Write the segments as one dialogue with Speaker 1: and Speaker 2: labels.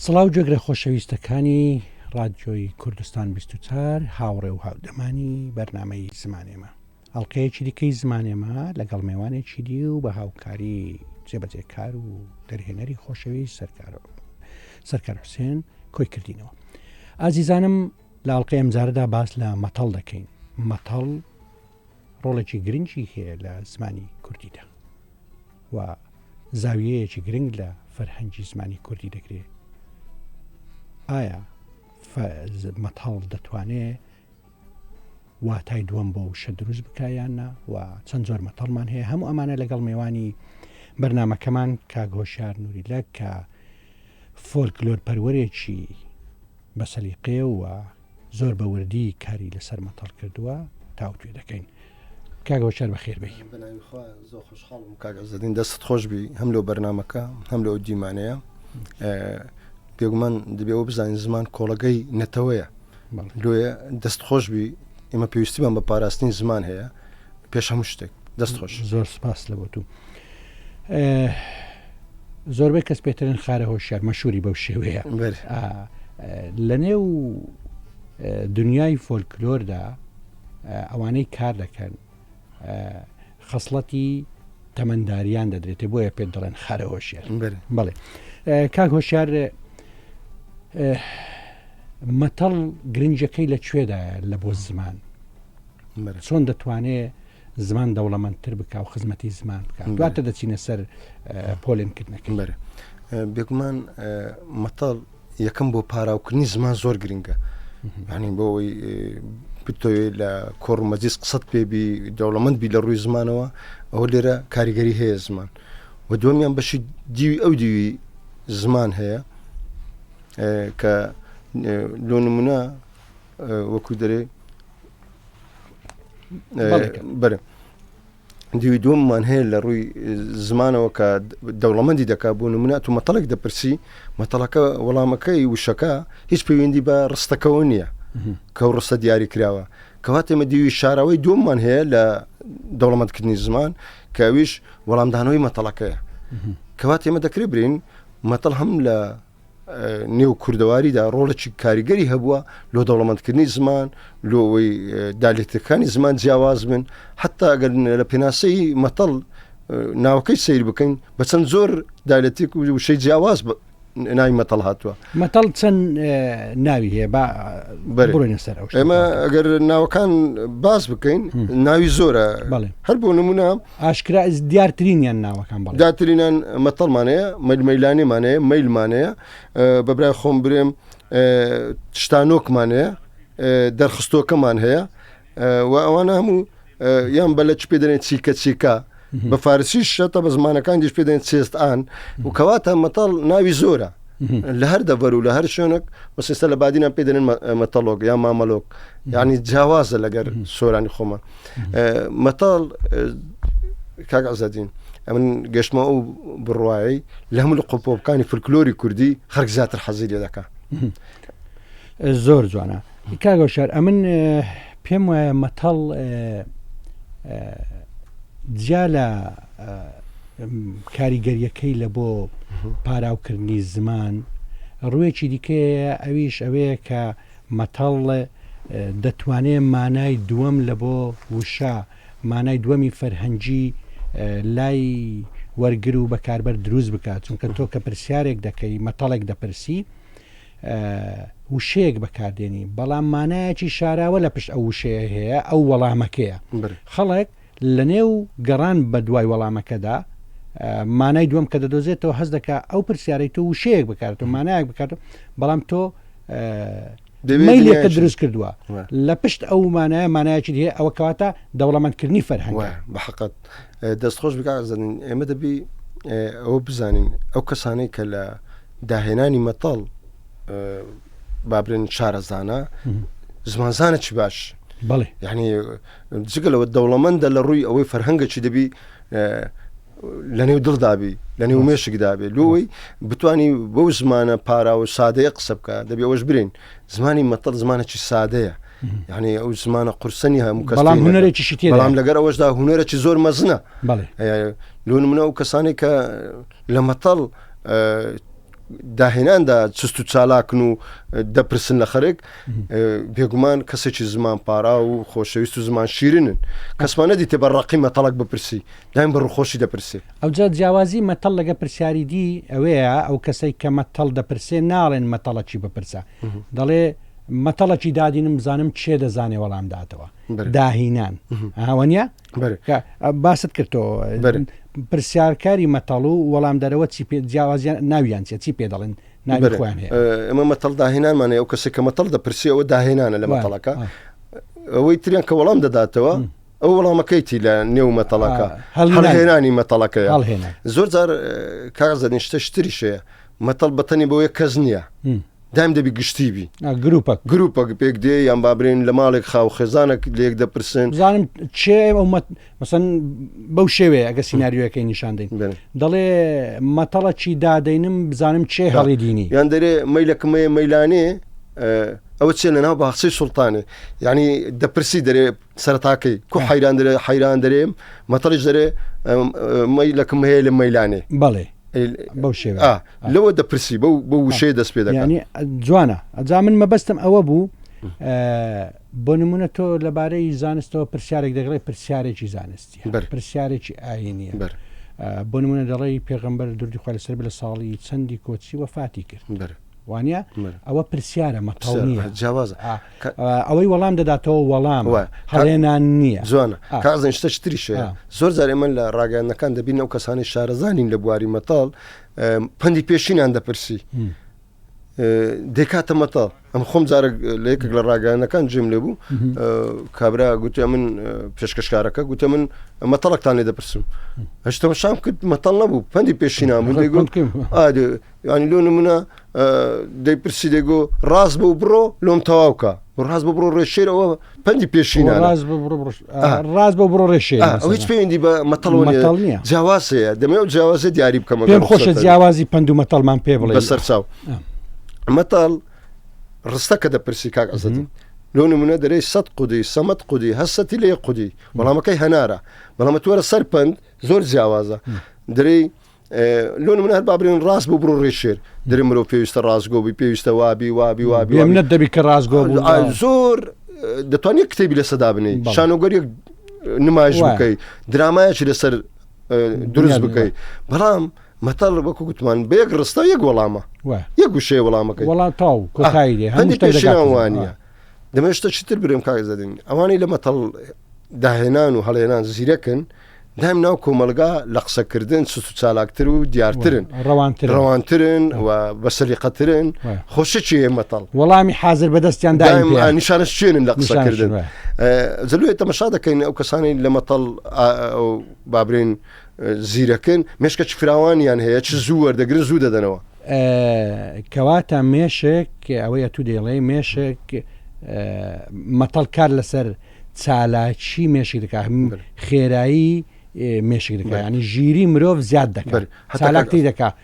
Speaker 1: سڵاو گوێگرە خۆشەویستەکانی ڕادیۆی کوردستان 24 هاوڕێ و هاودەمانی بەرنامەی زمانێمە ئەڵلقەیەکی دیکەی زمانێمە لەگەڵ مێوانێکی دی و بە هاوکاری جێبەجێکار و دەرهێنەری خۆشەویست سەرکار سەرکار حوسێن کۆی کردینەوە ئازیزانم لە ئەڵلقەی ئەمجارەدا باس لە مەتەڵ دەکەین مەتەڵ ڕۆڵێکی گرنگی هەیە لە زمانی کوردیدا و زاویەیەکی گرنگ لە فەرهەنگی زمانی کوردی دەکرێت ئایا مەتەڵ دەتوانێ واتای دووەم بۆ وشە دروست بکە یان نا و چەند جۆر مەتەڵمان هەیە هەموو ئەمانە لەگەڵ مێوانی بەرنمەکەمان کاک هۆشیار نوریلە کە فۆلکلۆر پەروەرێکی بە سەلیقەیە و زۆر بە وردی کاری لەسەر مەتەڵ کردووە تاوتوێ دەکەین. کاک هۆشیار بەخێر بێی.
Speaker 2: بەناوی خوا زۆر خۆشحاڵم کاک عزەدین دەستت خۆش بی هەم لەو بەرنامەکە هەم لەو دیمانەیە بێگومان دەبێ ئەوە بزانین زمان کۆڵەگەی نەتەوەیە لۆیە دەست خۆش بی ئێمە پێویستیمان بە پاراستنی زمان هەیە پێش هەموو شتێک دەست خۆش
Speaker 1: زۆر سپاس لە بۆ تو زۆربەی کەس پێترن خارە هۆشیار مەشوری بەو شێوەیە لە نێو دنیای فۆلکلۆردا ئەوانەی کار دەکەن خەسڵەتی تەمەنداریان دەدرێتێ بۆیە پێت دەڵێن خارە هۆشیار بەڵێ کاک هۆشیار مەتەڵ گرنگەکەی لە کوێدایە لە بۆ زمان چۆن دەتوانێ زمان دەوڵەمەندتر بکا و خزمەتی زمان بکا دواتر دەچینە سەر پۆلێنکردنەکەی.
Speaker 2: بەرێ بێگومان مەتەڵ یەکەم بۆ پاراوکردنی زمان زۆر گرنگە یعنی بۆ ئەوەی بتەوێت لە کۆڕ و مەجلیس قسەت پێبی دەوڵەمەند بی لە ڕووی زمانەوە ئەوە لێرە کاریگەری هەیە زمان و دووەمیان بەشی دیوی ئەو دیوی زمان هەیە کە لۆ نمونە وەکو دەرێ بەرە دیوی دووەممان هەیە لە ڕووی زمانەوە کە دەوڵەمەندی دەکات بۆ نمونە تو مەتەڵێک دەپرسی مەتەڵەکە وەڵامەکەی وشەکە هیچ پەیوەندی بە ڕستەکەەوە نییە کە و ڕستە دیاری کراوە کەواتە ئێمە دیوی شاراوەی دووەممان هەیە لە دەوڵەمەندکردنی زمان کە ئەویش وەڵامدانەوەی مەتەڵەکەیە کەواتە ئێمە دەکرێت برین مەتەڵ هەم لە نێو کوردەواریدا ڕۆڵێکی کاریگەری هەبووە لۆ دەوڵەمەندکردنی زمان لۆ ئەوەی دالێتەکانی زمان جیاواز بن حتا ئەگەر لە پێناسەی مەتەڵ ناوەکەی سیر بکەین بە چەند زۆر دالێتێک و وشەی جیاواز ناوی مەتەڵ هاتووە
Speaker 1: مەتەڵ چەند ناوی هەیە با بڕۆینە سەر ئەو
Speaker 2: ئێمە ئەگەر ناوەکان باس بکەین ناوی زۆرە هەر بۆ نمونە
Speaker 1: ئاشکرا دیارترینیان ناوەکان بەڵێ.
Speaker 2: دیارترینیان مەتەڵمان هەیە، مەیلمەیلانێمان هەیە، مەیلمان هەیە، بە برای خۆم برێم شتانۆکمان هەیە، دەرخستۆکەمان هەیە و ئەوانە هەموو یان بە لە چ پێ دەێن چیکە چیکە بە فارسی شەتە بە زمانەکان دیش پێ دەێن چێست ئان و کەواتە مەتەڵ ناوی زۆرە لە هەر دەڤەر و لە هەر شوێنێک مەسیستە لە بادینان پێ دەێن مەتەڵۆک یا مامەلۆک یعنی جیاوازە لەگەر سۆرانی خۆمان مەتەڵ کاک عزەدین ئەمن گەشتمە ئەو بڕوایی لە هەموو لە قۆپۆپکانی فلکلۆری کوردی خەرک زیاتر حەزی لێ دەکا
Speaker 1: زۆر جوانە کاگەشار ئەمن پێم وایە مەتەڵ جیا لە کاریگەریەکەی لە بۆ پاراوکردنی زمان ڕوویەکی دیکەیە ئەویش ئەوەیە کە مەتەڵ دەتوانێ مانای دووەم لە بۆ وشە، مانای دووەمی فەرهەنگی لای وەرگر و بەکاربەر دروست بکات، چونکە تۆ کە پرسیارێک دەکەی، مەتەڵێک دەپرسی، وشەیەک بەکاردێنی، بەڵام مانایەکی شاراوە لە پشت ئەو وشەیە هەیە، ئەو وەڵامەکەیە. خەڵک لەنێو گەڕان بە دوای وەڵامەکەدا، مانای دووەم کە دەدۆزێتەوە هەست دەکا ئەو پرسیارەی تۆ وشەیەک بکارێتەوە، مانایەک بکاتەوە، بەڵام تۆ مەیلێکت دروست کردووە لە پشت ئەو مانایە مانایەکی هەیە ئەوە کەواتە دەوڵەمەندکردنی فەرهەنگ
Speaker 2: بە حقت دەست خۆش بکە زانین ئێمە دەبی ئەوە بزانین ئەو کەسانەی کە لە داهێنانی مەتەڵ بابرێن شارەزانە زمانزانە چی باش
Speaker 1: بەڵێ
Speaker 2: یعنی جگە لەوە دەوڵەمەندە لە ڕووی ئەوەی فەرهەنگەکی دەبی لە نێو دڵدابی لە نێو مێشکدابێ لۆی بتانی بەو زمانە پارا و سادەیە قسە بکە دەبێ ئەوەش برین زمانی مەتەڵ زمانێکی سادەیە یعنی ئەو زمانە قورسەنی هەموو کەس
Speaker 1: بەڵام هونەرێکی شتی
Speaker 2: بەڵام لەگەر ئەوەشدا هونەرێکی زۆر مەزنە لۆ نمونە ئەو کەسانی کە لە مەتەڵ. داهێناندا چست و چالاکن و دەپرسن لە خەرک بێگومان کەسێکی زمان پارا و خۆشەویست و زمان شیرنن کەسمان نەدیتێ بە ڕقی مەتەڵک بپرسی دایم بە ڕووخۆشی دەپرسێ.
Speaker 1: ئەوجا جیاوازی مەتەڵ لەگە پرسیاری دی ئەوەیە ئەو کەسەی کە مەتەڵ دەپرسێ ناڵێن مەتەڵەکی بپرسە دەڵێ مەتەڵەکی دادینم بزانم کێ دەزانێ وەڵام داتەوە داهینان ئاوەنیە باست کردەوە پرسیارکاری مەتەڵ و وەڵام دەرەوە چی پێ جیاوازیان ناویان چیە چی پێ دەڵێن ناوی خۆیان هەیە
Speaker 2: ئێمە مەتەڵ داهێنانمان هەیە ئەو کەسێک کە مەتەڵ دەپرسی ئەوە داهێنانە لە مەتەڵەکە ئەوەی تریان کە وەڵام دەداتەوە ئەو وەڵامەکەیتی لە نێو مەتەڵەکە هەڵهێنانی مەتەڵەکەیە زۆر جار کاغزەنی شتە شتریش هەیە مەتەڵ بەتەنی بۆ یەک کەس نییە دایم دەبی گشتی بی
Speaker 1: گروپەک
Speaker 2: گروپەک پێک دێ یان بابرێن لە ماڵێک خاو خێزانێک لێک دەپرسن
Speaker 1: بزانم چێ ئەو مەسەن بەو شێوەیە ئەگە سینناریۆەکەی نیشان دەین دەڵێ مەتەڵەکی دادەینم بزانم چێ هەڵی دینی
Speaker 2: یان دەرێ مەیلەکمەیە مەیلانێ ئەوە چێ لە ناو باخچەی سوڵتانێ یعنی دەپرسی دەرێ سەرتاکەی کو حەیران دەرێ حەیران دەرێم مەتەڵیش دەرێ مەیلەکم هەیە لە مەیلانێ
Speaker 1: بەڵێ بەو شێوە
Speaker 2: لەوە دەپرسی بەو بۆ وشەیە دەست پێ دەکەن
Speaker 1: جوانە ئەجا من مەبەستم ئەوە بوو بۆ نمونە تۆ لەبارەی زانستەوە پرسیارێک دەگەڵێ پرسیارێکی زانستی پرسیارێکی ئاینیە بۆ نمونە دەڵێی پێغەمبەر دردی خوا لەسەر لە ساڵی چەندی کۆچی وەفاتی کرد وانە ئەوە پرسیارە مەتەڵ نییە
Speaker 2: جیاوازە
Speaker 1: ئەوەی وەڵام دەداتەوە وەڵام هەڵێنان نییە
Speaker 2: جوانە کازن شتە شتریش هەیە زۆر جار ئێمە لە ڕاگەیاندنەکان دەبین ئەو کەسانی شارەزانین لە بواری مەتەڵ پەندی پێشینان دەپرسی دەکاتە مەتەڵ ئەم خۆم جارێک لە یەکێک لە ڕاگەیاندنەکان جێم لێ بوو کابرا گوتە من پێشکەشکارەکە گوتە من مەتەڵەکتان لێ دەپرسم هەشتەمە شام کرد مەتەڵ نەبوو پەندی پێشینان بوو دەیگوت ینی لۆ نمونە دەیپرسی دەگۆ ڕاست بۆ بڕۆ لۆم تەواوکە ڕاست بۆ بڕۆ ڕێشێرەوە پەندی پێشینە
Speaker 1: ڕاست بۆ بڕۆ ڕاست بۆ بڕۆ ڕێشێ
Speaker 2: ئەو هیچ پەیوەندی بە مەتەڵەوە نییە جیاواز هەیە دەمێ ئەو جیاوازە دیاری بکەمە
Speaker 1: پێم خۆشە جیاوازی پەند و مەتەڵمان پێ بڵێ
Speaker 2: بەسەر چاو مەتەڵ ڕستە کە دەپرسی کاک عزەتی لۆ نمونە دەرێ سەد قودی سەمەد قودی هەسەتی لێ قودی وەڵامەکەی هەنارە بەڵام توەرە سەر پەند زۆر جیاوازە دەرێی لۆ نمونە هەر با برێن ڕاست بوو بڕۆ ڕێشێر درێ مرۆ پێویستە ڕاستگۆ بی پێویستە وابی وابی وابی
Speaker 1: منەت دەبی کە ڕاستگۆ
Speaker 2: زۆر دەتوانێت کتێبی لەسەدا بنێی شانۆگەریەک نمایش بکەی درامایەکی لەسەر دروست بکەی بەڵام مەتەڵ وەکو گوتمان بە یەک ڕستە یەک وەڵامە یەک وشەیە وەڵامەکەی
Speaker 1: وەڵام تاو کۆتایی دێ
Speaker 2: هەندێک پێشوانە دەمێ شتە چیتر برێم کاک زەدین ئەوانەی لە مەتەڵ داهێنان و هەڵێنان زیرەکن دایم ناو کۆمەڵگا لە قسەکردن چست و چالاکتر و دیارترن
Speaker 1: ڕەوانتر
Speaker 2: ڕەوانترن و بە سەلیقەترن خۆشکی هەیە مەتەڵ
Speaker 1: وەڵامی حاضر بەدەستیان دایم
Speaker 2: نیشانە شوێنن لە قسەکردن زلوێ تەمەشا دەکەین ئەو کەسانی لە مەتەڵ بابرین زیرەکن مێشکە چ فراوانیان هەیە چ زوو وەردەگرن زوو دەدەنەوە.
Speaker 1: کەواتە مێشک ئەوەی ئەتوو دەیڵێی مێشک مەتەڵ کار لەسەر چالاکی مێشک دەکات خێرایی مێشک دەکات ینی ژیری مرۆڤ زیاد دەکات چالاکتی دەکات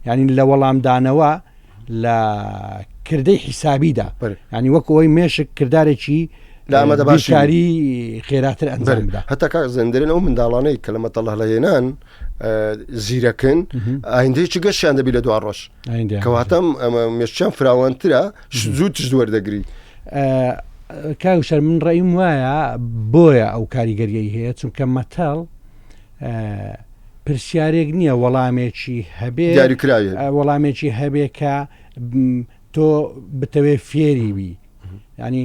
Speaker 1: ینی لە وەڵامدانەوە لە کردەی حیسابیدا ینی وەک ئەوەی مێشک کردارێکی
Speaker 2: لە
Speaker 1: ئامادەباشکاری خێراتر ئەنجام
Speaker 2: بدا هەتا کاک زەندرێن ئەو منداڵانەی کە لە مەتەڵ هەڵهێنان زیرەکن ئایندەیەکی گەشیان دەبی لە دوا ڕۆژ کەواتە ئەمە مێشکیان فراوانترە زوو تشت وەردەگری.
Speaker 1: کاک شەر من ڕێیم وایە بۆیە ئەو کاریگەریەی هەیە چونکە مەتەڵ پرسیارێک نییە وەڵامێکی هەبێ
Speaker 2: دیاریکراوی
Speaker 1: وەڵامێکی هەبێ کە تۆ بتەوێ فێری بی ینی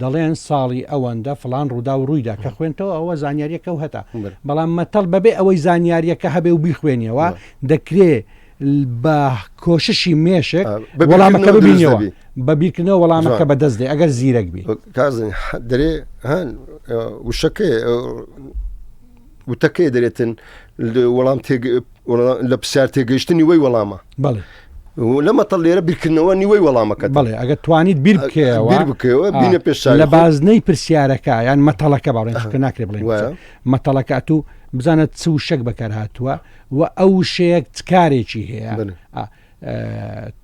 Speaker 1: دەڵێن ساڵی ئەوەندە فڵان ڕووداو ڕوویدا کە خوێنتەوە ئەوە زانیاریەکە و هەتا بەڵام مەتەڵ بەبێ ئەوەی زانیاریەکە هەبێ و بیخوێنیەوە دەکرێ بە کۆششی مێشک وەڵامەکە ببینەوە بە بیرکردنەوە وەڵامەکە بەدەست دێ ئەگەر زیرەک بی
Speaker 2: کازن دەرێ هەن وشەکەی وتەکەی دەرێتن وەڵام لە پرسیار تێگەیشتن نیوەی وەڵامە
Speaker 1: بەڵێ
Speaker 2: لە مەتەڵ لێرە بیرکردنەوە نیوەی وەڵامەکە
Speaker 1: بەڵێ ئەگەر توانیت بیر بکەیەوە
Speaker 2: بیر بکەوە بینە پێش
Speaker 1: لە بازنەی پرسیارەکە یان مەتەڵەکە باڵێن چونکە ناکرێ بڵێن مەتەڵەکە ئەتوو بزانە چ وشەک بەکار هاتووە و ئەو وشەیەک چ کارێکی هەیە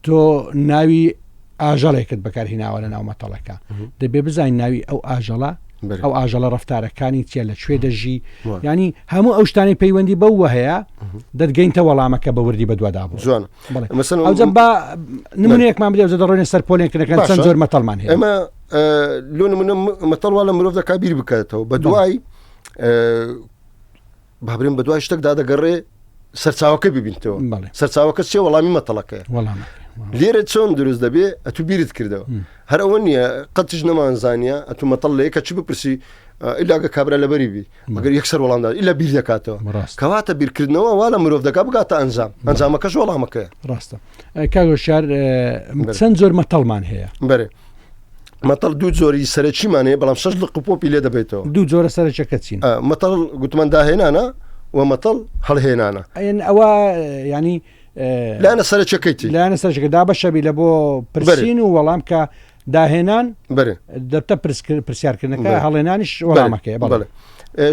Speaker 1: تۆ ناوی ئاژەڵێکت بەکارهیناوە لە ناو مەتەڵەکە دەبێ بزانین ناوی ئەو ئاژەڵە ئەو ئاژەڵە ڕفتارەکانی چیە لە کوێ دەژی ینی هەموو ئەو شتانی پەیوەندی بەوە هەیە دەتگەینتە وەڵامەکە بە وردی بەدوادا بوو
Speaker 2: جوان
Speaker 1: ئەوجا با نمونەیەکمان بدە دەڕۆینە سەر پۆلێنکردنەکان چەند زۆر مەتەڵمان هەیە
Speaker 2: ئێمە لۆ نمونە مەتەڵ وا لە مرۆڤ دەکا بیر بکاتەوە بە دوای بابرێن بە دوای شتێکدا دەگەڕێ سەرچاوەکە ببینتەوە سەرچاوەکە چێ وەڵامی مەتەڵەکەیە لێرە چۆن دروست دەبێ ئەتو بیرت کردەوە هەر ئەوە نییە قەتش نەمانزانە ئەتو مەتەڵ لە یەکە چ بپرسی ئیلاگە کابرا لەبەری بی مەگەر یەکسەر وەڵامدا ئیلا بیر دەکاتەوە کەواتە بیرکردنەوە وا لە مرۆڤ دەکا بگاتە ئەنجام ئەنجامەکەش وەڵامەکەیە
Speaker 1: ڕاستە کاگۆشار چەند زۆر مەتەڵمان هەیە
Speaker 2: بەرێ مەتەڵ دوو جۆری سەرەکیمان هەیە بەڵام شەش لق و پۆپی لێ دەبێتەوە
Speaker 1: دوو جۆرە سەرەکیەکە چین
Speaker 2: مەتەڵ گوتمان داهێنانە و مەتەڵ هەڵهێنانە
Speaker 1: ئەین ئەوە ینی
Speaker 2: لایەنە سەرەکیەکەیتی
Speaker 1: لایەنە سەرەکیەکە دابەشەبی لە بۆ پرسین و وەڵام کە داهێنان
Speaker 2: بەرێ
Speaker 1: دەبتە پرسیارکردنەکە هەڵێنانیش وەڵامەکەی
Speaker 2: بەڵێ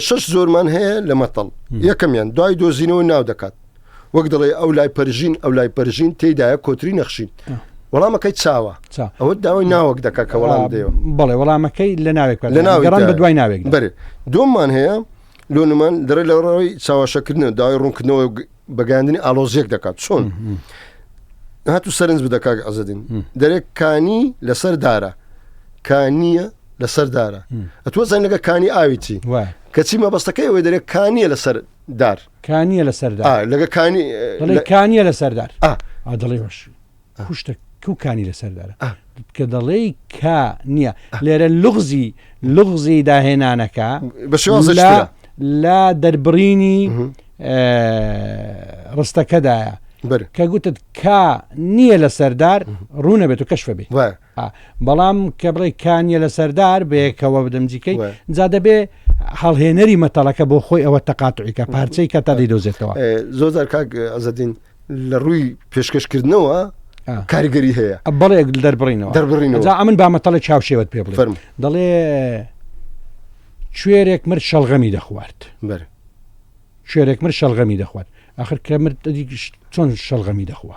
Speaker 2: شەش زۆرمان هەیە لە مەتەڵ یەکەمیان دوای دۆزینەوە ناو دەکات وەک دەڵێ ئەو لای پەرژین ئەو لای پەرژین تێدایە کۆتری نەخشین وەڵامەکەی چاوە ئەوە داوای ناوەک دەکا کە وەڵام دەیەوە
Speaker 1: بەڵێ وەڵامەکەی لە ناوێک لە ناوێک بە دوای ناوێک
Speaker 2: بەرێ دوممان هەیە لۆنمان دەڕێ لە ڕێی چاواشەکردنە داوای ڕوونکردنەوە بەگەاندنی ئالۆزیەک دەکات چۆن هاتو سەرنج بدە کاک عزەدین دەرێک کانی لەسەر دارە کانیە لەسەر دارە ئەتوە زانین لەگە کانی ئاوی چی کەچی مەبەستەکەی ئەوەی دەرێک کانیە لەسەر دار
Speaker 1: کانیە لەسەر دار
Speaker 2: لەگە کانی
Speaker 1: کانیە لەسەر دار دەڵێ وەش کوشتە کو کانی لەسەر دارە کە دەڵێی کا نییە لێرە لغزی لغزی داهێنانەکە
Speaker 2: بە شێوازە
Speaker 1: لە دەربڕینی ڕستەکەدایە کە گوتت کا نییە لە سەردار ڕوونە بێت و کەشفە بێت بەڵام کە بڵێ کانیە لە سەردار بەیەکەوە بدەمجیکەی جا دەبێ هەڵهێنەری مەتەڵەکە بۆ خۆی ئەوە تەقاتعیکە پارچەی کە تا دەیدۆزێتەوە
Speaker 2: زۆر جار کاک عزەدین لە ڕووی پێشکەشکردنەوە کاریگەری هەیە
Speaker 1: بەڵێ دەربڕینەوە
Speaker 2: دەربڕینەوە
Speaker 1: جا ئەمن با مەتەڵێک چاوشێوەت پێ بڵێم دەڵێ کوێرێک مرد شەڵغەمی دەخوارد
Speaker 2: بەرێ
Speaker 1: کوێرێک مرد شەڵغەمی دەخوارد ئاخر کە مرد چۆن شەڵغەمی دەخوا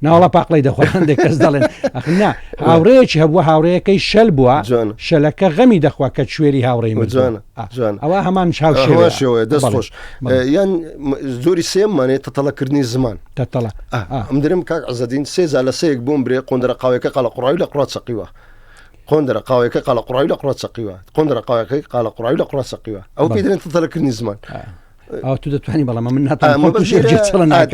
Speaker 1: ناوەڵا پاقلەی دەخوا هەندێک کەس دەڵێن ئەخ نا هاوڕێیەکی هەبووە هاوڕێیەکەی شەل بووە شەلەکە غەمی دەخوا کە کوێری هاوڕێی
Speaker 2: جوانە
Speaker 1: ئەوە هەمان هاوشێوە
Speaker 2: شێوەیە دەست خۆش یان زۆری سێمانێ تەتەڵەکردنی زمان
Speaker 1: تەتەڵە
Speaker 2: ئەم درم کاک عزەدین سێزا لە سەیەک بۆم برێ قۆندرە قاوەکە قاڵە قڕاوی لە قڕا چەقیوە قۆندرە قاوەکە قاڵە قڕاوی لە قڕا چەقیوە قۆندرە قاوەکەی قاڵە قڕاوی لە قڕا چەقیوە ئەو پێ دەڵێن تەتەڵەکردنی زمان
Speaker 1: ئەو تو دەتوانی بەڵام من ناتوانم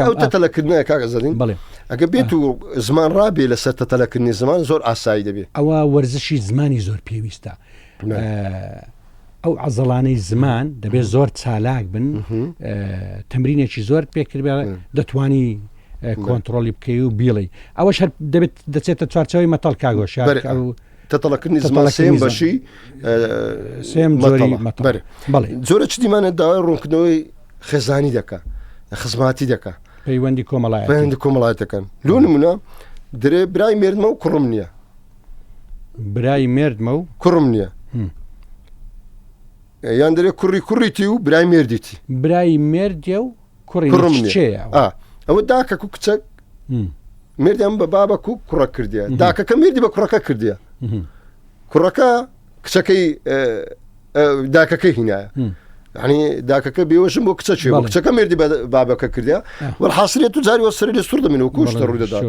Speaker 2: ئەو تەتەلەکردنە کاک عزەدین
Speaker 1: بەڵێ
Speaker 2: ئەگە بێت و زمان ڕابێ لەسەر تەتەلەکردنی زمان زۆر ئاسایی دەبێت
Speaker 1: ئەوە وەرزشی زمانی زۆر پێویستە ئەو عەزەڵانەی زمان دەبێت زۆر چالاک بن تەمرینێکی زۆر پێکرد دەتوانی کۆنتترۆلی بکەی و بیڵی ئەوەش هەر دەبێت دەچێتە چوارچەوەی مەتەڵ کاگۆش
Speaker 2: تەتەڵەکردنی زمان سێم بەشی
Speaker 1: سێم جۆری مەتەڵ
Speaker 2: بەڵێ جۆرە چ دیمانە داوای ڕوونکردنەوەی خێزانی دەکا خزماتی دەکا
Speaker 1: پەیوەندی کۆمەڵایەتی
Speaker 2: پەیوەندی کۆمەڵایەتی دەکەن لۆ نمونە درێ برای مێردمە و کوڕم نییە
Speaker 1: برای مێردمە و
Speaker 2: کوڕم نییە یان دەرێ کوڕی کوڕیتی و برای مێردیتی
Speaker 1: برای مێردیە و کوڕی
Speaker 2: کوڕم
Speaker 1: نییە
Speaker 2: چێە ئەوە داکەک و کچەک مێردیان بە بابەک و کوڕە کردیە داکەکە مێردی بە کوڕەکە کردیە کوڕەکە کچەکەی داکەکەی هینایە ینی داکەکە بێوەشم بۆ کچە چێ کچەکە مێردی بە بابەکە کردیا وەحاصلێت تو جاری وە سەری لە سوور دەمین و کوشتە ڕوو دەدات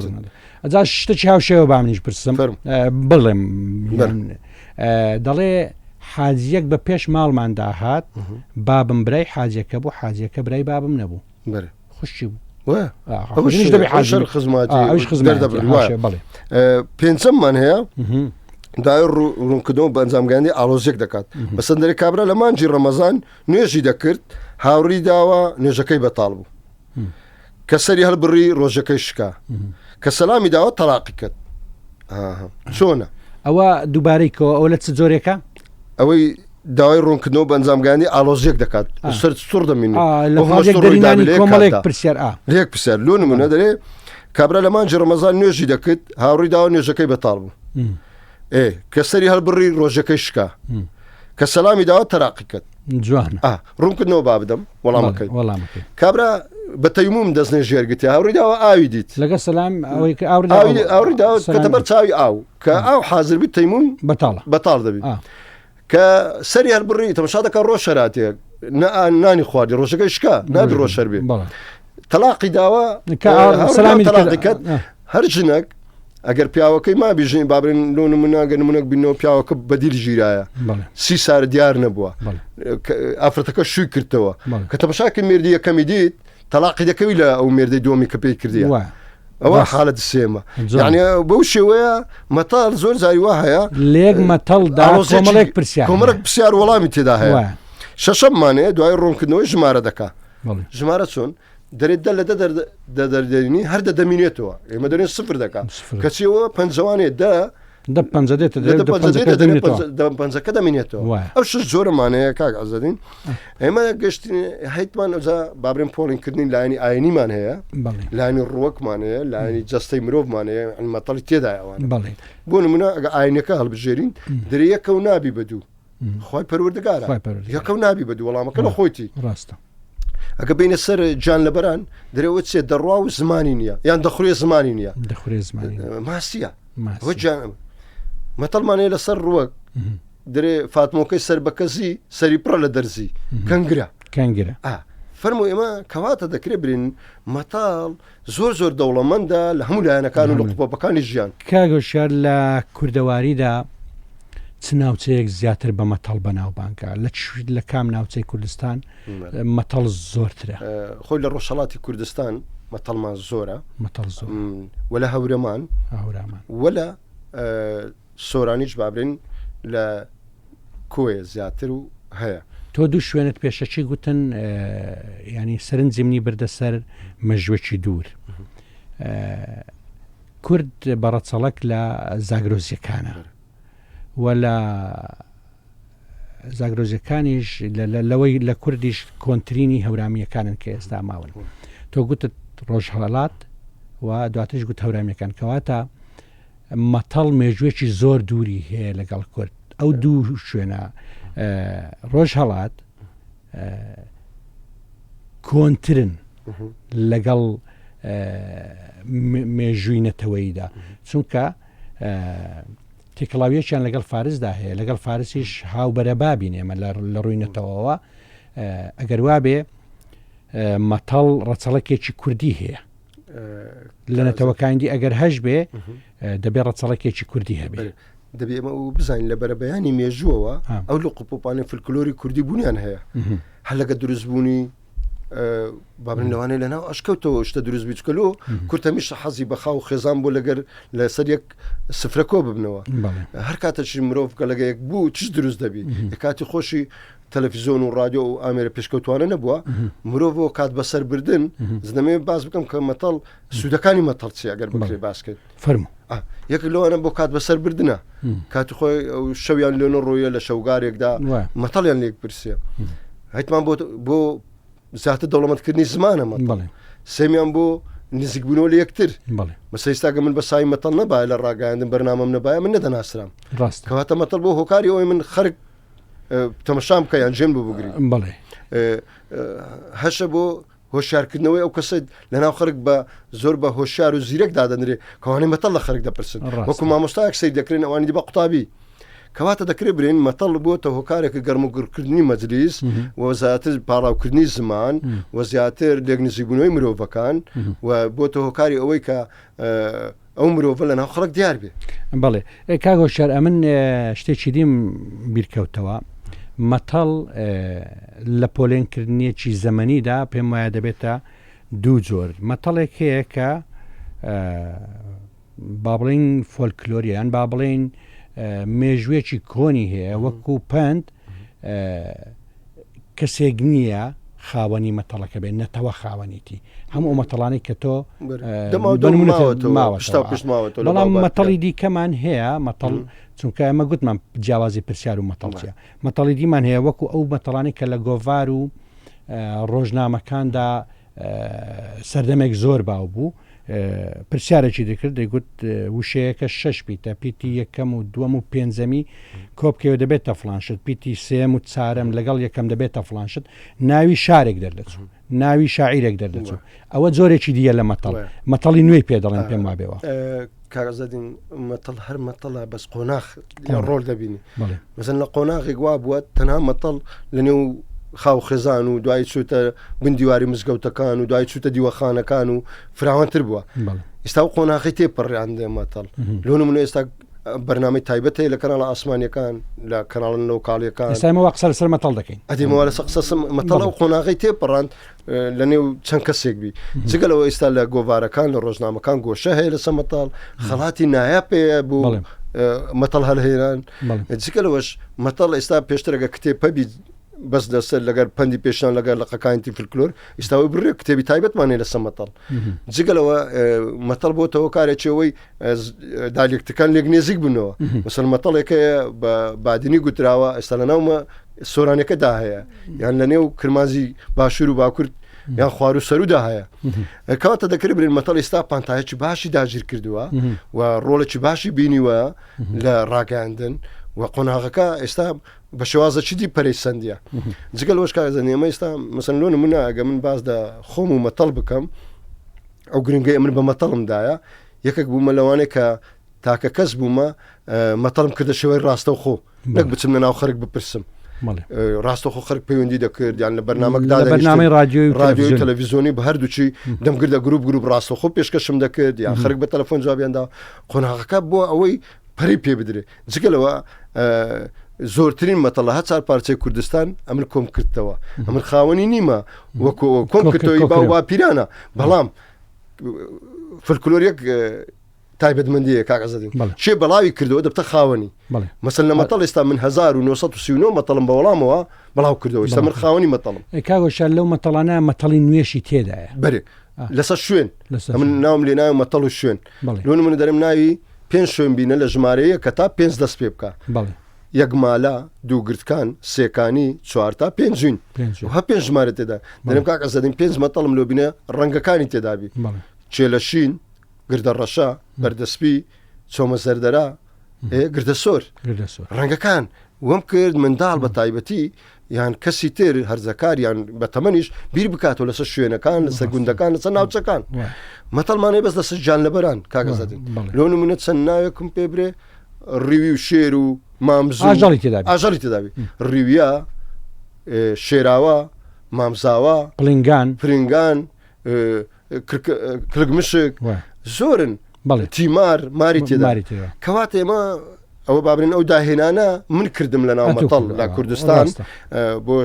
Speaker 1: ئەجا شتێکی هاوشێوە با منیش پرسم بڵێم دەڵێ حاجیەک بە پێش ماڵماندا هات بابم برای حاجەکە بوو حاجەکە برای بابم نەبوو خوشکی بوو
Speaker 2: پێنجەممان هەیە دای ڕوونکردنەوە بە ئەنجامگەیاندنی ئاڵۆزیەک دەکات بەسەر دەرێ کابرا لە مانجی ڕەمەزان نوێژی دەکرد هاوڕی داوە نوێژەکەی بەتاڵ بوو کە سەری هەڵبڕی ڕۆژەکەی شکا کە سەلامی داوە تەلاقی کرد چۆنە
Speaker 1: ئەوە دووبارەی کەەوە ئەوە لە چ جۆرێکە
Speaker 2: ئەوەی داوای ڕوونکردنەوە بە ئەنجامگەیاندنی ئاڵۆزیەک دەکات سەر سوڕ دەمین
Speaker 1: کۆمەڵێک پرسیار
Speaker 2: لێک پرسیار لۆ نمونە دەرێ کابرا لە مانجی ڕەمەزان نوێژی دەکرد هاوڕی داوە نوێژەکەی بەتاڵ بوو ئێ کە سەری هەڵبڕی ڕۆژەکەی شکا کە سەلامی داوە تەراقی کرد
Speaker 1: جوان
Speaker 2: ڕوونکردنەوە با بدەم وەڵامەکەی
Speaker 1: وەڵامەکەی
Speaker 2: کابرا بە تەیموم دەستنێ ژێرگتی هاوڕی داوە ئاوی دیت
Speaker 1: لەگە سەلام ئەوەی کە
Speaker 2: ئاوری داوە کەتە بەر چاوی ئاو کە ئاو حاضر بیت تەیموم
Speaker 1: بەتاڵە
Speaker 2: بەتاڵ دەبی. کە سەری هەربڕی تەمەشا دەکە ڕۆژ شەراتێک نانی خواردی ڕۆژەکەی شکا نابی ڕۆژ شەر بێ تەلاقی داوە سەلامی تەلاقی هەر ژنێک ئەگەر پیاوەکەی ما بیژین بابرین لۆ نمونە گە نمونەک بینەوە پیاوەکە بەدیل ژیرایە سی سار دیار نەبووە ئافرەتەکە شووی کردەوە کە تەمەشاکە مردی یەکەمی دیت تەلاقی دەکەوی لە ئەو مێردەی دووەمی کە پێی کردیە ئەوە حالەت سێمە یعنی بەو شێوەیە مەتەڵ زۆر جاری وا هەیە
Speaker 1: لێک مەتەڵدا کۆمەڵێک پرسیار
Speaker 2: کۆمەڵێک پرسیار وەڵامی تێدا هەیە شەشەممانەیە دوای ڕوونکردنەوەی ژمارە دەکا ژمارە چۆن دەرێت دە لە دە دەردەرینی هەر دە دەمینێتەوە ئێمە دەرێن سفر دەکات کەچیەوە پەنجەوانێ دە
Speaker 1: دە پەنجە دێتە دە
Speaker 2: دە پەنجەکە دەمینێتەوە ئەو شش جۆرەمانەیە کاک عزەدین ئێمە گشت هەیتمان ئەوجا بابرێن پۆڵینکردنی لایەنی ئاینیمان هەیە لایەنی ڕوەکمان هەیە لایەنی جەستەی مرۆڤمان هەیە مەتەڵی تێدای ئەوان بۆ نمونە ئەگە ئاینەکە هەڵبژێرین درێ یەکە و نابی بە دوو خی پەروەردگارە یەکە و نابی بە دوو وەڵامەکە لە خۆیتی
Speaker 1: ڕاستە
Speaker 2: ئەگە بینە سەر جان لەبەران درێوە چێ دەڕوا و زمانی نییە یان دەخورێ زمانی نییە
Speaker 1: دەخورێ زمانی
Speaker 2: ماسیە ماسیە مەتەڵمانەیە لەسەر ڕوەک درێ فاتمۆکەی سەر بە کەزی سەری پڕە لە دەرزی کەنگرە
Speaker 1: کەنگرە
Speaker 2: فەرمو ئێمە کەواتە دەکرێت برین مەتاڵ زۆر زۆر دەوڵەمەندە لە هەموو لایەنەکان و لە قوپۆپەکانی ژیان.
Speaker 1: کاک هۆشیار لە کوردەواریدا چ ناوچەیەک زیاتر بە مەتەڵ بەناوبانگە؟ لە لە کام ناوچەی کوردستان مەتەڵ زۆرترە؟
Speaker 2: خۆی لە ڕۆژهەڵاتی کوردستان مەتەڵمان زۆرە
Speaker 1: مەتەڵ زۆر
Speaker 2: وە لە هەورەمان
Speaker 1: هەورامان
Speaker 2: وە لە سۆرانیش با بڵێین لە کۆیە زیاتر و هەیە.
Speaker 1: تۆ دوو شوێنت پێشەکی گوتن ینی سەرنجی منی بردە سەر مەژوەکی دوور. کورد بە ڕەچەڵەک لە زاگرۆزیەکانە و لە زاگرۆزیەکانیش لەوەی لە کوردیش کۆنترینی هەورامیەکانن کە ئێستا ماون. تۆ گوتت ڕۆژهەڵات و دواترش گوت هەورامیەکان کەواتە مەتەڵ مێژوویەکی زۆر دووری هەیە لەگەڵ کورد ئەو دوو شوێنە ڕۆژهەڵات کۆنترن لەگەڵ مێژووی نەتەوەیدا چونکە تێکەڵاویەکیان لەگەڵ فارسدا هەیە لەگەڵ فارسیش هاوبەرە بابین ئێمە لە ڕووی نەتەوەوە ئەگەر وابێ مەتەڵ ڕەچەڵەکێکی کوردی هەیە لە نەتەوەکانی دی ئەگەر هەش بێ دەبێ ڕەچەڵەکێکی کوردی هەبێ.
Speaker 2: دەبێ ئێمە ئەو بزانین لە بەرەبەیانی مێژووەوە ئەو لق و پۆپانەی فلکلۆری کوردی بوونیان هەیە هەر لەگە دروستبوونی بابن لەوانەیە لە ناو ئەشکەوتەوە شتە دروست بیچکە لۆ کورد هەمیشە حەزی بە خاو خێزان بۆ لەگەر لەسەر یەک سفرە کۆ ببنەوە هەر کاتەشی مرۆڤ کە لەگە یەک بوو چش دروست دەبی لە کاتی خۆشی تەلەفیزۆن و ڕادیۆ و ئامێرە پێشکەوتوانە نەبووە مرۆڤ بۆ کات بەسەر بردن زنەمێ باس بکەم کە مەتەڵ سوودەکانی مەتەڵ چی ئەگەر بکرێ باس کرد
Speaker 1: فەرموو
Speaker 2: یەک لەوانە بۆ کات بەسەر بردنە کاتی خۆی ئەو شەویان لێنە ڕۆیە لە شەوگارێکدا مەتەڵیان لێک پرسیە هەتمان بۆ بۆ زیاتر دەوڵەمەندکردنی زمانە مەتەڵ سێمیان بۆ نزیکبوونەوە لە یەکتر مەسەیستاگە من بە سای مەتەڵ نەبایە لە ڕاگەاندن بەرنامەم نەبایە من نەدەناسرام
Speaker 1: ڕاست
Speaker 2: کەواتە مەتەڵ بۆ هۆکاری ئەوەی من خەرک تەمەشام بکە یان جێم بۆ بگری
Speaker 1: بەڵێ
Speaker 2: هەشە بۆ هۆشیارکردنەوەی ئەو کەسە لەناو خەرک بە زۆر بە هۆشیار و زیرەک دادەنرێ کەوانەی مەتەڵ لە خەرک دەپرسن وەکو مامۆستایەک سەیر دەکرێن ئەوانی دی بە قوتابی کەواتە دەکرێت برێن مەتەڵ بۆتە هۆکارێکە گەرم و گڕکردنی مەجلیس و زیاتر پاڕاوکردنی زمان و زیاتر لێک نزیکبوونەوەی مرۆڤەکان و بۆتە هۆکاری ئەوەی کە ئەو مرۆڤە لە ناو خەڵک دیار بێ.
Speaker 1: بەڵێ کاک هۆشیار ئەمن شتێکی دیم بیرکەوتەوە مەتەڵ لە پۆلێنکردنیەکی زەمەنیدا پێم وایە دەبێتە دوو جۆر مەتەڵێک هەیە کە با بڵین فۆلکلۆریان با بڵین مێژوێکی کۆنی هەیە وەکو پند کەسێک نییە خاوەنی مەتەڵەکە بێت نەتەوە خاوەنیتی هەموو ئەو مەتەڵانەی کە تۆ بەڵام مەتەڵی دیکەمان هەیە مەتەڵ چونکە ئەمە گوتمان جیاوازی پرسیار و مەتەڵچە مەتەڵی دیمان هەیە وەکو ئەو مەتەڵانی کە لە گۆڤار و ڕۆژنامەکاندا سەردەمێک زۆر باو بوو پرسیارێکی دەکرد دەیگوت وشەیەکە شەش پیتە پیتی یەکەم و دووەم و پێنجەمی کۆبکەوە دەبێتە فلانشت پیتی سێم و چارەم لەگەڵ یەکەم دەبێتە فلانشت ناوی شارێک دەردەچوو. ناوی شاعیرێک دەردەچوو ئەوە جۆرێکی دیە لە مەتەڵ مەتەڵی نوێی پێ دەڵێن پێم وابێەوە.
Speaker 2: کاک عزەدین مەتەڵ هەر مەتەڵە بەس قۆناخ ڕۆل دەبینی مەسەن لە قۆناغێک وا بووە تەنها مەتەڵ لە نێو خاو خێزان و دوای چوتە بن دیواری مزگەوتەکان و دوای چوتە دیوەخانەکان و فراوانتر بووە ئێستا و قۆناغی تێپەڕیان دێ مەتەڵ لۆ نمونە ئێستا بەرنامەی تایبەت هەیە لە کەناڵە ئاسمانیەکان لە کەناڵە لۆکاڵیەکان
Speaker 1: ئێستا ئێمە وا قسە لەسەر مەتەڵ دەکەین
Speaker 2: ئەدێمەوە لەسەر قسە مەتەڵ و قۆناغی تێپەڕاند لە نێو چەند کەسێک بی جگە لەوە ئێستا لە گۆڤارەکان لە ڕۆژنامەکان گۆشە هەیە لەسەر مەتەڵ خەڵاتی نایاب پێ بوو مەتەڵ هەلهێنان جگە لەوەش مەتەڵ ئێستا پێشترەگە کتێب پەبی بەس لەسەر لەگەر پەندی پێشان لەگەر لەقەکانی فلکلۆر ئیستاوی بڕێ کتێبی تایبەتمانێ لەسەر مەتەڵ جگە لەوە مەتەڵ بۆتەوە کارێکەوەی دالێکتەکان لێک نێزیک بنەوە مەسەل مەتەڵێکە بە بادینی گوتراوە ئێستا لە ناومە سۆرانەکەدا هەیە یان لە نێو کرمانجی باشوور و باکوور یان خوار و سەرودا هەیە کەواتە دەکرێت برین مەتەڵ ئێستا پانتایەکی باشی داگیر کردووە و ڕۆڵێکی باشی بینیوە لە ڕاگەاندن و قۆناغەکە ئێستا بە شێوازە چیدی پەرەی سندە جگەل لەوەش کاگەزە نێمە ئێستا مەسەن لۆ نمونە ئەگە من باز دە خۆم و مەتەڵ بکەم ئەو گرنگەی من بە مەتەڵمدایە یەکێک بوومە لەوانەیە کە تاکە کەس بوومە مەتەڵم کردە شێوەی ڕاستەوخۆ نەک بچم لە ناو خەرک بپرسم ڕاستەخۆ خەرک پەیوەندی دەکرد یان لە بەرنامەکدا
Speaker 1: بەرنامەی ڕادیۆی
Speaker 2: ڕادیۆی تەلەڤیزیۆنی بە هەردووچی دەمگردە گروپ گروپ ڕاستەخۆ پێشکەشم دەکرد یان خەرک بە تەلەفۆن جوابیاندا قۆناغەکە بۆ ئەوەی پەری پێ بدرێ جگە لەوە زۆرترین مەتەڵە هە چار پارچەی کوردستان ئەمن کۆم کردەوە ئەمن خاوەنی نیمە وەکو کۆم کردەوەی باو باپیرانە بەڵام فلکلۆر یەک تایبەتمەندیە کاک عزەدین شێ بەڵاوی کردەوە دەبتە خاوەنی مەسەل لە مەتەڵ ئێستا من 1939 مەتەڵم بە وەڵامەوە بەڵاو کردەوە ئێستا من خاوەنی مەتەڵم
Speaker 1: کاگۆشار لەو مەتەڵانە مەتەڵی نوێشی تێدایە
Speaker 2: بەرێ لەسەر شوێن من ناوم لێ ناوی مەتەڵ و شوێن لۆ من دەرم ناوی پێنج شوێن بینە لە ژمارەیە کە تا پێنج دەست پێ بکە یەکمالە دوو گرتکان سێکانی چوارتا پێنجوین هە پێنج ژمارە تێدا دەرم کاک عزەدین پێنج مەتەڵم لۆ بینە ڕەنگەکانی تێدابی چێلەشین گردە ڕەشە بەردەسپی چۆمە زەردەرا گردە سۆر ڕەنگەکان وەم کرد منداڵ بە تایبەتی یان کەسی تر هەرزەکار یان بە تەمەنیش بیر بکاتەوە لەسەر شوێنەکان لەسەر گوندەکان لەسەر ناوچەکان مەتەڵمانەی بەس لەسەر جان لەبەران کاگەزادین لۆ نمونە چەند ناوێکم پێ برێ ڕیوی و شێر و مامزوو
Speaker 1: ئاژەڵی تێدا
Speaker 2: ئاژەڵی تێدابی ڕیویە شێراوە مامزاوە
Speaker 1: پلنگان
Speaker 2: پرنگان کلک مشک زۆرن تیمار ماری تێدا کەواتە ئێمە ئەوە بابرین ئەو داهێنانە من کردم لە ناو مەتەڵ لە کوردستان بۆ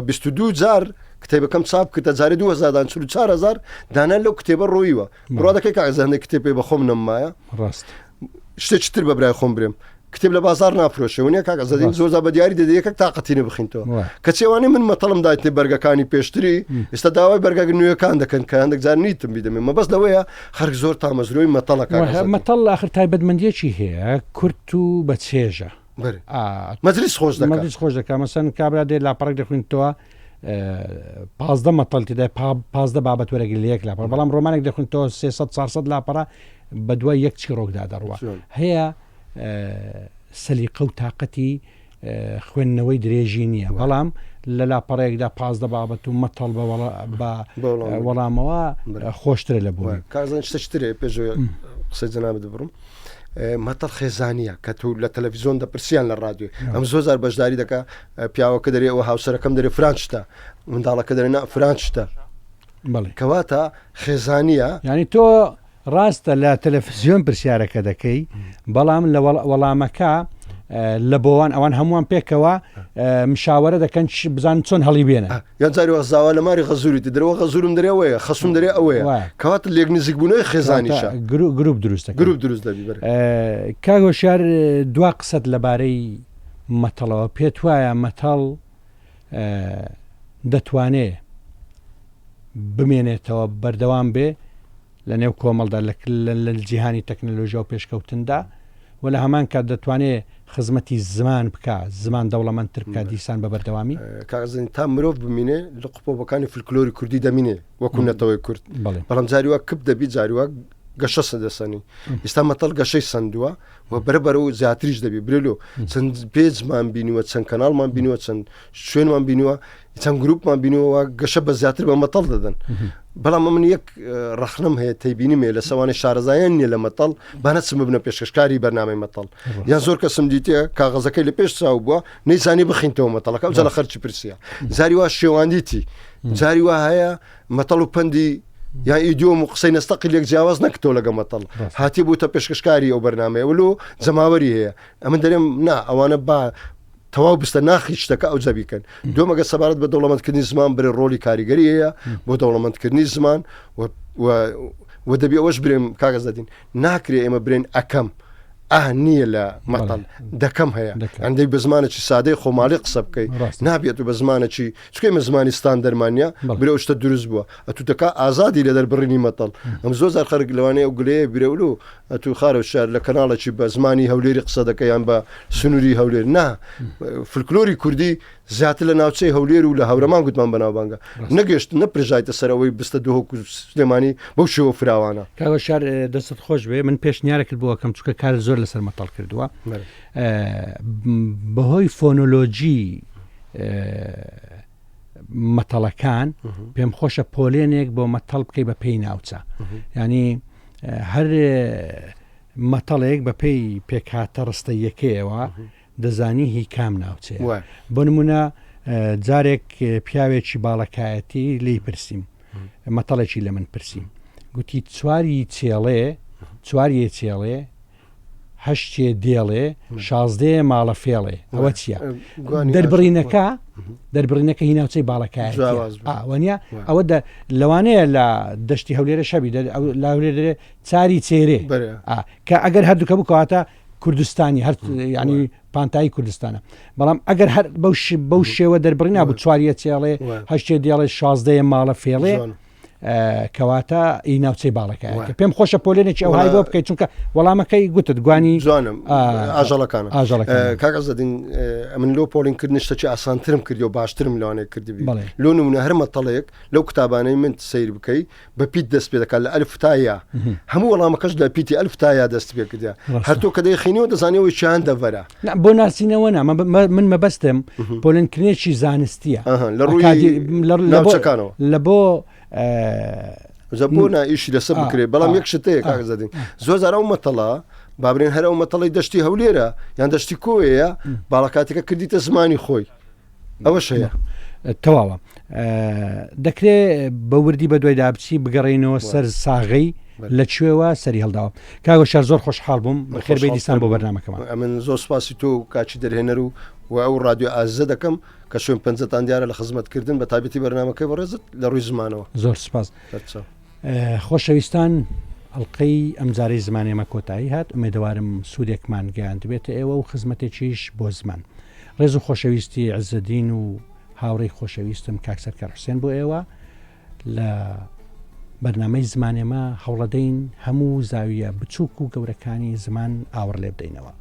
Speaker 2: 22 جار کتێبەکەم چاپ کردە جارێ 2000 44000 دانا لەو کتێبە ڕۆیوە بڕوا دەکەی کاک هەندێک کتێب پێ بەخۆم نەمایە
Speaker 1: ڕاست
Speaker 2: شتێکی تر بە برای خۆم برێم کتێب لە بازار نافرۆشێ ونیە کاک عزەدین زۆر بە دیاری دەدەی یەکەک تاقەتی نەبخینتەوە کە چێوانی من مەتەڵم دایتێ بەرگەکانی پێشتری ئێستا داوای بەرگە نوێەکان دەکەن کە هەندێک جار نیتم بیدەمێ مەبەست لەوەیە خەرک زۆر تامەزرۆی مەتەڵە
Speaker 1: مەتەڵ آخر تایبەتمەندیەکی هەیە کورت و بە چێژە
Speaker 2: مەجلیس خۆش
Speaker 1: دەکات مەجلیس خۆش دەکات مەسەن کابرا دێ لاپەڕێک دەخوێنیتەوە 15 مەتەڵ تێدا 15 بابەت وەرەگری لە یەک لاپەڕ بەڵام ڕۆمانێک دەخوێنیتەوە 300 400 لاپەڕە بە دوای یەک چیڕۆکدا دەڕوا هەیە سەلیقە و تااقەتی خوێندنەوەی درێژی نییە بەڵام لە لاپەڕەیەکدا 15 بابەت و مەتەڵ بە وەڵامەوە خۆشترە لە بوون
Speaker 2: کازن شتێ پێش قسەی جەنابت بڕم مەتەڵ خێزانیە کە تو لە تەلەڤیزیۆن دەپرسیان لە ڕادیۆ ئەم زۆر زار بەشداری دەکا پیاوەکە دەرێ ئەوە هاوسەرەکەم دەرێ فران شتە منداڵەکە دەرێ نا فران شتە کەواتە خێزانیە
Speaker 1: یعنی تۆ ڕاستە لە تەلەفزیۆن پرسیارەکە دەکەی بەڵام لە وەڵامەکە لە بۆوان ئەوان هەمووان پێکەوە مشاوەرە دەکەن بزان چۆن هەڵی بێنە
Speaker 2: یان جاری وە زاوا لە ماری غەزوری درەوە غەزورم درێ ئەوەیە خەسوم درێ ئەوەیە کەواتە لێک نزیک بوونەوەی خێزانیشە
Speaker 1: گروپ دروست
Speaker 2: گروپ دروست دەبی
Speaker 1: بەرێ کاک هۆشیار دوا قسەت لەبارەی مەتەڵەوە پێت وایە مەتەڵ دەتوانێ بمێنێتەوە بەردەوام بێ لە نێو کۆمەڵدا لە جیهانی تەکنەلۆژیا و پێشکەوتندا و لە هەمان کات دەتوانێ خزمەتی زمان بکا زمان دەوڵەمەندتر بکا دیسان بە بەردەوامی.
Speaker 2: کاک زەنگین تا مرۆڤ بمینێ لە قوپۆپەکانی فلکلۆری کوردی دەمینێ وەکو نەتەوەی کورد بەڵام جاری وا کپ دەبی جاری وا گەشە دەسەنی ئێستا مەتەڵ گەشەی سندووە و بەرە بەرە و زیاتریش دەبی برێلۆ چەند پێجمان بینیوە چەند کەناڵمان بینیوە چەند شوێنمان بینیوە. چەند گروپمان بینەوە گەشە بە زیاتر بە مەتەڵ دەدەن بەڵام من یەک ڕەخنەم هەیە تێبینیم هەیە لە سەوانەی شارەزایان نییە لە مەتەڵ با نەچم ببنە پێشکەشکاری بەرنامەی مەتەڵ یان زۆر کەسم دیتێ کاغەزەکەی لە پێش چاو بووە نەیزانی بخینتەوە مەتەڵەکە ئەوجا لە خەرکی پرسیە جاری وا شێواندیتی جاری وا هەیە مەتەڵ و پەندی یان ئیدیۆم و قسەی نەستەقی لێک جیاواز نەکتەوە لەگە مەتەڵ هاتی بووتە پێشکەشکاری ئەو بەرنمەیە ولو جەماوەری هەیە ئەمن دەرێم نا ئەوانە با تەواو بستە ناخی شتەکە ئەوجا بیکەن. دووەم ئەگەر سەبارەت بە دەوڵەمەندکردنی زمان برێ ڕۆڵی کاریگەری هەیە بۆ دەوڵەمەندکردنی زمان و دەبی ئەوەش برێم کاک عزەدین ناکرێ ئێمە برێن ئەکەم ئا نییە لە مەتەڵ دەکەم هەیە ئەندەی بە زمانێکی سادەی خۆماڵی قسە بکەی نابێت و بە زمانێکی چکەی مە زمانی ستاندەرمانە برێ شتە دروست بووە ئەتو دەکا ئازادی لە دەربڕینی مەتەڵ ئەم زۆر زار خەرک لەوانەیە ئەو گلەیە برێولو ئەتوو خارە شار لە کەناڵێکی بە زمانی هەولێری قسە دەکە یان بە سنووری هەولێر نا فلکلۆری کوردی زیاتر لە ناوچەی هەولێر و لە هەورەمان گوتمان بەناوبانگە نەگەشت نەپرژایتە سەرەوەی بستە دهۆک و سلێمانی بەو شێوە فراوانە.
Speaker 1: کاک هۆشیار دەستت خۆش بێ من پێشنیارێکت بۆ ئەکەم چونکە کارت زۆر لەسەر مەتەڵ کردووە بەهۆی فۆنۆلۆجی مەتەڵەکان پێم خۆشە پۆلێنێک بۆ مەتەڵ بکەی بە پێی ناوچە ینی هەر مەتەڵێک بە پێی پێکهاتە ڕستەیەکەیەوە دەزانی هی کام ناوچەیە بۆ نمونە جارێک پیاوێکی باڵەکایەتی لی پرسییم مەتەڵێکی لە من پرسییم گوتی چواری چێڵێ چواریە چێڵێ هەشتێ دێڵێ شازدەیە ماڵە فێڵێ ئەوە چییە دەربڕینەکە دەربڕینەکە هی ناوچەی باڵەکایەوەنیە ئەوە لەوانەیە لە دەشتی هەولێرە شەبی لە هەولێر دەرێ چاری چێرێ کە ئەگەر هەردووکە بکەواتە کوردستانی هەر ینی پانتایی کوردستانە بەڵام ئەگەر هەر بەو شێوە دەربڕی نابوو چواریە چێڵێ هەشتێ دێڵێ شازدەیە ماڵە فێڵێ کەواتە ئی ناوچەی باڵەکە پێم خۆشە پۆلێنێکی ئەوهای بۆ بکەیت چونکە وەڵامەکەی گوتت گوانی
Speaker 2: جوانم ئاژەڵەکان ئاژەڵەکان کاک عزەدین من لۆ پۆلین کردن شتێکی ئاسانترم کردی و باشترم لەوانەیە کردبی لۆ نمونە هەر مەتەڵێک لەو کتابانەی من سیر بکەی بە پیت دەست پێ دەکات لە ئەلف تا یا هەموو وەڵامەکەش لە پیتی ئەلف تا یا دەست پێ کردە هەر تۆ کە دەیخینەوە دەزانیەوەی چیان دەڤەرە
Speaker 1: بۆ ناسینەوە نا من مەبەستم پۆلێنکردنێکی زانستیە
Speaker 2: لە ڕووی ناوچەکانەوە
Speaker 1: لە بۆ
Speaker 2: بۆ ئیشی لەسەر بکرێت بەڵام یەک شت هەیە کاک زەدین زۆر جار ئەو مەتەڵە بابرێن هەر ئەو مەتەڵی دەشتی هەولێرە یان دەشتی کۆیە باڵەکاتەکە کردیتە زمانی خۆی ئەوەش هەیە.
Speaker 1: تەواوە دەکرێ بە وردی بە دوای دابچی بگەڕینەوە سەر ساغەی لە کوێوە سەری هەڵداوە کاگە شار زۆر خۆشحاڵ بووم بەخێر بێی دیسان بۆ بەرنمەکەمان
Speaker 2: ئەمن زۆر سپاسی تۆ و کاچی دەرهێنەر و و ئەو رادیۆ ئازە دەکەم کە شوێن پەنجەتان دیارە لە خزمەتکردن بە تایبەتی بەرنمەکەی بەڕێزت لە ڕووی زمانەوە
Speaker 1: زۆر سپاس خۆشەویستان ئەڵلقەی ئەمجارەی زمانێمە کۆتایی هات ئومێدەوارم سوودێکمان گەیاندبێتە ئێوە و خزمەتێکیش بۆ زمان ڕێز و خۆشەویستی عزەدین و هاوڕێی خۆشەویستم کاک سەرکار حوسێن بۆ ئێوە لە بەرنامەی زمانێمە هەوڵەدەین هەموو زاویە بچووک و گەورەکانی زمان ئاوڕ لێ بدەینەوە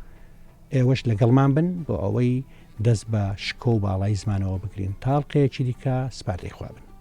Speaker 1: ئێوەش لەگەڵمان بن بۆ ئەوەی دەست بە شکۆ و باڵای زمانەوە بگرین تاڵقەیەکی دیکە سپاردەی خوا بن.